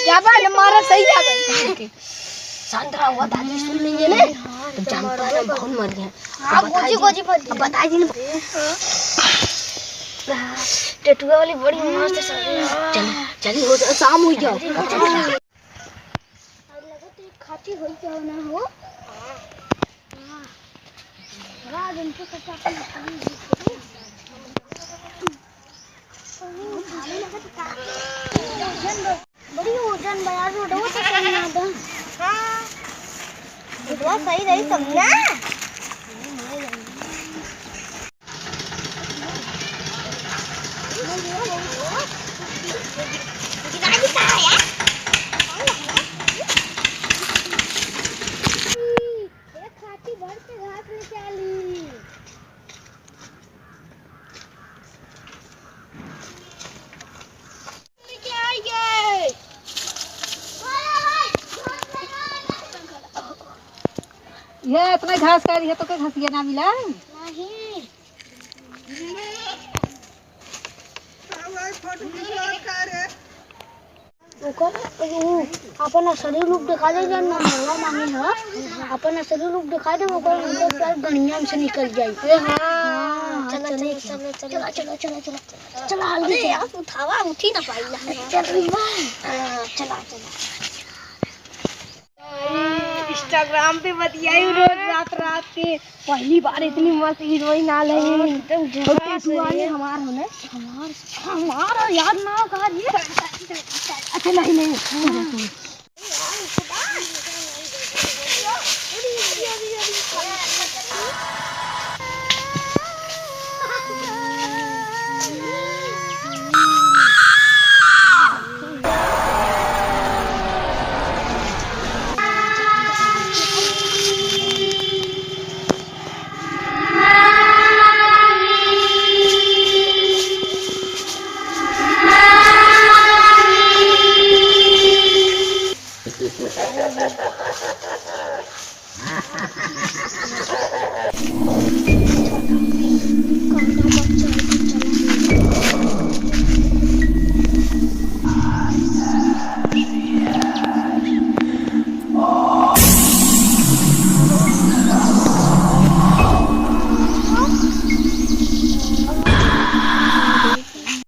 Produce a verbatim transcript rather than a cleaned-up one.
जाबा न मारा सही जाबा। शांत रहा, हुआ दादी सुन लेंगे ना, तो जानता है बहुत मर गया। हाँ, अब बताई गोजी, दिन, गोजी फंस अब गया। बताई दिन। टेटुआ वाली बड़ी मस्त साड़ी है। चल, चल, हो जा, शाम हो गया। अब लगा तो एक खाची हो जाओ ना हो। हाँ। रात उनको सच्चा बड़ी वजन बा यार, रोडवा से कम ना दे। हाँ। रोडवा सही रही तब ना। एक खाची भर के घास लेके आ ली। ये इतना घास खा रही है तो क्या घासिया ना मिला? नहीं। ओकर, उ, अपन असली रूप दिखा दे, जौन मांगा मांगे ह। अपन असली रूप दिखा दे, ओकर, ओकर प्यार गनिया में से निकल जाई। अरे हाँ, हाँ, चलो, चलो, चलो, चलो, चलो, चलो, चलो, चलो, चलो, जल्दी अरे चलो। यार, उठावा, उठी ना पाई ना। चल रही बा। हाँ, चला, चला। Instagram पे बतियाई रोज रात रात के। पहली बार इतनी मस्त हीरोइन आ रही। हाँ, एकदम झकास और है टेटुआ ये। हमार होने। हमार, हमार और याद ना हो कहा ये। अच्छा, नहीं, नहीं।